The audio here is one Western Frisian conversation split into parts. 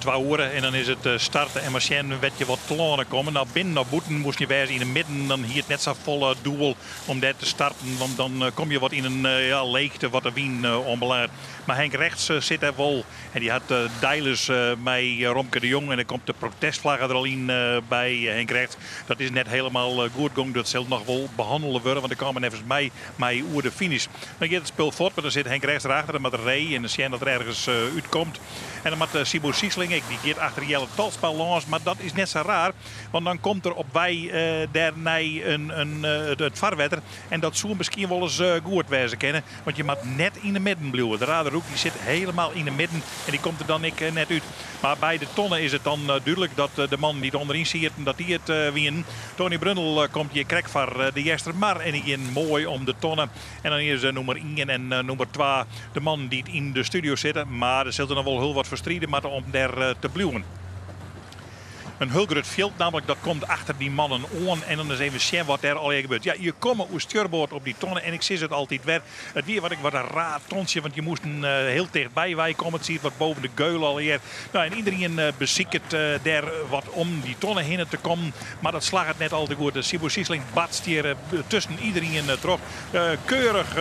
2 oere en dan is it starten en mar sjen wêr't je wat telâne komme. No, binnen of bûten moast je wêze yn de midden, dan hie it net sa folle doel om dêr te starten. Want dan kom je wat yn in, ja, leechte wat de wyn oanbelanget. Mar Henk Rechts sit dêr wol en dy hat deilis mei Romke de Jong en dan komt de protestflagge der al yn by Henk Rechts. Dat is net hielendal goed gong. Dat sil noch wol behannele wurde, want der kamen neffens my mei oer de finish. Dan giet it spul fuort, mar dan sit Henk Rechts derachter en moat er ree en dan sjen dat er ergens útkomt. En dan moat Siebo Siesling ek, dy giet achter Jelle Talsma lâns, mar dat is net sa raar, want dan komt der op wei dêr nei it farwetter en dat soe miskien wolris goed wêze kinne, want je moat net yn de midden bliuwe. De Raderhoek dy sit hielendal yn de midden en dy komt der dan ek net út. Mar by de tonne is it dan dúdlik dat de mannen dy't ûnderyn sieten, dat dy it wienen. Tony Brundel komt hjir krekt foar de Eastermar en dy gean moai om de tonne. En dan is nûmer 1 en nûmer 2 de mannen dy't yn de studio sitte. Mar der sil der noch wol hiel wat foar stride moatte om dêr te bliuwen. In hiel grut fjild nammentlik, dat komt achter dy mannen oan. En dan is even sjen wat dêr allegear gebeurt. Ja, je komme oer stjurboard op dy tonne en ik sis it altyd wer. It wie wat in raar tontsje, want je moasten hiel tichtby wei komme. It siet wat boppe de geul allegear. No, en iderien besiket dêr wat om dy tonne hinne te kommen. Mar dat slagget net al te goed. De Siebo Siesling batst hjir tusken iderien troch. Keurich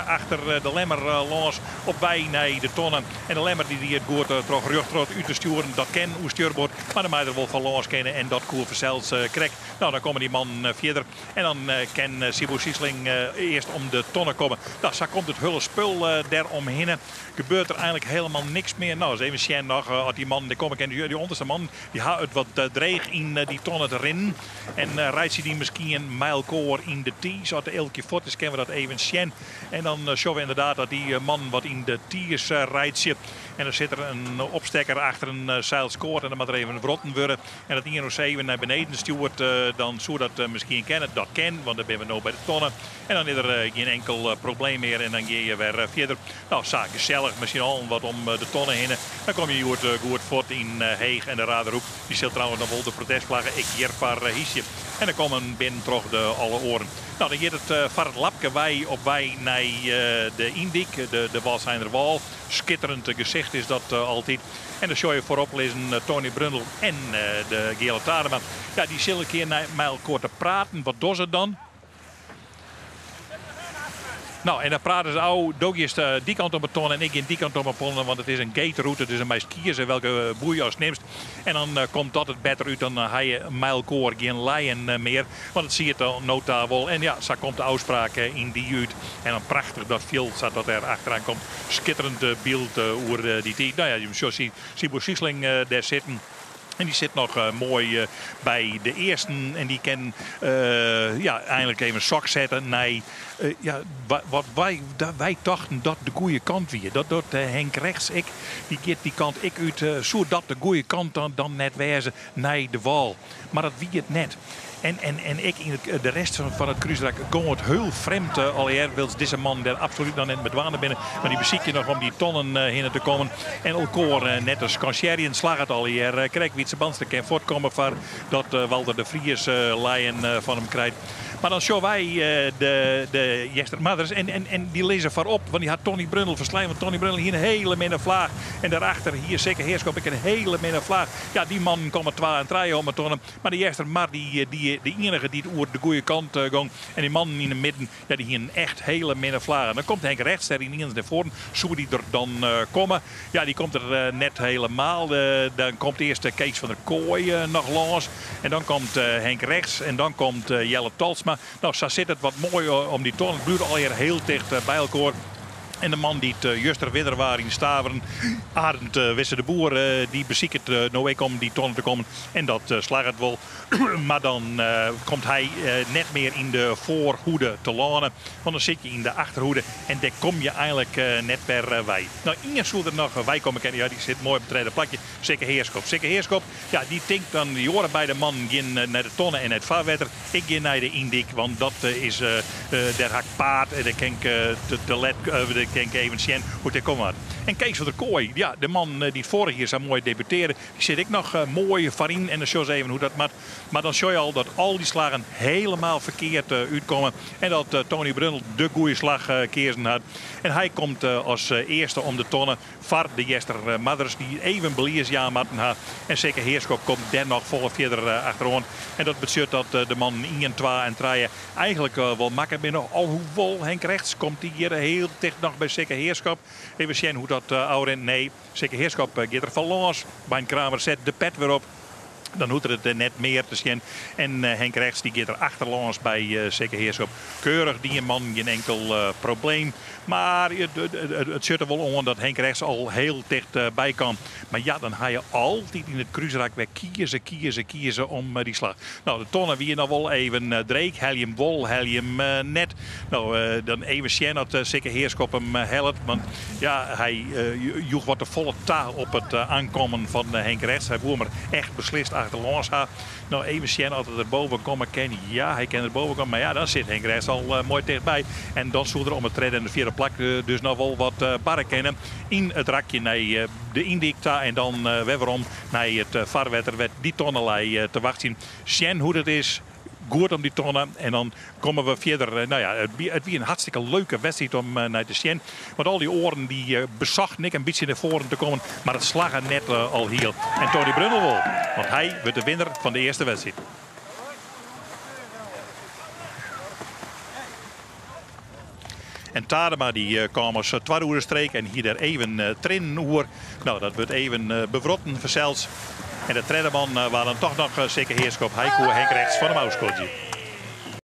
achter de Lemmer lâns op wei nei de tonne. En de Lemmer dy die it goed troch rjochtroch út te stjoeren. Dat kin oer stjurboard, mar dan mei der wol fan lâns kinne. En dat koe fansels krekt. No, dan komme dy mannen fierder. En dan kin Siebo Siesling earst om de tonne komme. No, sa komt it hiele spul dêr omhinne. Gebeurt der eigenlik hielendal niks mear. No, ris even sjen noch oft dy mannen der komme kinne. Dy ûnderste mannen dy ha it wat dreech yn dy tonne te rinnen. En reitsje dy miskien mei elkoar yn de tiis. As de Eelkje fuort is, kinne we dat even sjen. En dan sjogge we ynderdaad dat dy mannen wat yn de tiis reitsje. En dan sit der in opstekker achter in seilskoat en dan moat der even wrotten wurde. En as ien even nei beneden stjoert, dan soe dat miskien kinne. Dat kin, want dan binne we no by de tonne. En dan is der gjin inkel probleem mear en dan gean je wer fierder. No, sa gesellich mei syn allen wat om de tonne hinne. Dan komme je goed, goed fuort yn Heech en de Raderhoek. Dy sil trouwens noch wol de protestflagge ek hjir foar hysje. En dan komme binnen troch de alle oaren. No, dan giet it foar it lapke wei op wei nei de Yndyk, de Wâldseinerwâl. Skitterend gesicht is dat altyd. En dan sjogge je foarop lizzen Tony Brundel en de Geale Tadema. Ja, dy sille in kear mei elkoar te praten. Wat dogge se dan? No, en dan prate se ôf. Do giest dy kant op de tonne en ik gean dy kant op de tonne, want it is in gateroute, dus dan meist kieze welke boei ast nimst. En dan komt dat it better út, dan ha je mei elkoar gjin lijen mear. Want it siet no ta wol. En ja, sa komt de ôfspraak yn dy út. En dan prachtich dat fjild sa't dat dêr achteraan komt. Skitterend byld oer dy tiid. No ja, je sjogge Siebo Siesling dêr sitten. En dy sit noch moai by de earsten. En dy kin, ja, einlik even sok sette nei, ja, wat wy tochten dat de goede kant wie. Dat docht Henk Rechts ek. Dy giet dy kant ek út. Soe dat de goede kant dan net wêze nei de wâl? Mar dat wie it net. En ek yn de rest fan it krúsrak gong it hiel frjemd allegear. Wylst dizze mannen dêr absolút noch net mei dwaande binne. Mar dy besykje noch om dy tonnen hinne te kommen. En elkoar net te skansearjen. Slagget allegear. Krekt Wietse Bandstra kin fuortkomme foar dat Walter de Vries lijen fan him krijt. Mar dan sjogge wy de Eastermarders en dy lizze foarop. Want dy hat Tony Brundel ferslein. Want Tony Brundel hie in hiele minne flaach. En dêrachter hie Sikke Heerschop ek in hiele minne flaach. Ja, dy mannen komme 2 en 3 om 'e tonne. Mar de Eastermar, dy de iennige dy't oer de goede kant gong. En dy mannen yn 'e midden, ja, dy hienen echt hiele minne flagen. Dan komt Henk Rechts dêr ynienen nei foaren. Soe dy der dan komme? Ja, dy komt der net hielendal. Dan komt earst Kees van der Kooi noch lâns. En dan komt Henk Rechts en dan komt Jelle Talsma. No, sa sit it wat moai om dy tonne. It bliuwt allegear hiel ticht by elkoar. En de man dy't juster winner wie yn Staveren, Arend Wisse de Boer, dy besiket no ek om dy tonne te kommen. En dat slagget wol. Mar dan komt hy net mear yn de foarhoede telâne. Want dan sit je yn de achterhoede en dêr kom je eigenlik net wer wei. No, ien soe der noch wei komme kinne. Ja, dy sit moai op it tredde plakje. Sikke Heerschop. Sikke Heerschop, ja, dy tinkt dan, dy oare beide mannen gean nei de tonne en nei it farwetter. Ik gean nei de Yndyk, want dat is, dêr ha ik paad en dêr kin ik te let, dêr kin ik even sjen hoe't it komme moat. En Kees van der Kooi, ja, de man dy't foarich jier sa moai debutearre, dy sit ek noch moai foaryn. En dan sjogge se even hoe't dat moat. Mar dan sjogge je al dat al dy slaggen helemaal ferkeard útkomme. En dat Tony Brundel de goede slach keazen hat. En hy komt as earste om de tonne foar de Eastermarders dy't even belies jaan moatten ha. En Sikke Heerschop komt dêr noch folle fierder achteroan. En dat betsjut dat de mannen ien, twa en trije eigenlik wol makke binne. Alhoewol Henk Regts komt dy hjir hiel ticht noch by Sikke Heerschop. Even sjen hoe't dat ôfrint. Nee, Sikke Heerschop giet der fan lâns. Bein Kramer set de pet wer op. Dan hoecht er it net mear te sjen. En Henk Regts dy giet der achterlâns by Sikke Heerschop. Keurich dien man, gjin inkel probleem. Mar it sjocht der wol oan dat Henk Regts al hiel ticht by kan. Mar ja, dan ha je altyd yn it krúsrak wer kieze, kieze, kieze om dy slach. No, de tonne wie noch wol even dreech. Helje him wol, helje him net. No, dan even sjen oft Sikke Heerschop him hellet. Want ja, hy joech wat te folle ta op it oankommen fan Henk Regts. Hy woe mar echt beslist achterlâns ha. No, even sjen oft er der boven komme kin. Ja, hy kin der boven komme. Mar ja, dan sit Henk Regts al moai tichtby. En dan soe der om it tredde en de fjirde plak dus noch wol wat barre kinne. Yn it rakje nei de Yndyk ta en dan wer werom nei it farwetter wêr't dy tonne lei te wachtsjen. Sjen hoe't it is. Goed om dy tonne en dan komme we fierder. No ja, it wie in hartstikke leuke wedstriid om nei te sjen. Want al dy oaren dy besochten ek in bytsje nei foaren te kommen, mar it slagge net alhiel. En Tony Brundel wol, want hy wurdt de winner fan de earste wedstriid. En Tadema dy kaam as twadde oer de streek en hie dêr even trinnen oer. No, dat wurdt even bewrotten fansels. En de tredde man waard dan toch noch Sikke Heerschop. Hy koe Henk Regts fan him ôfskodzje.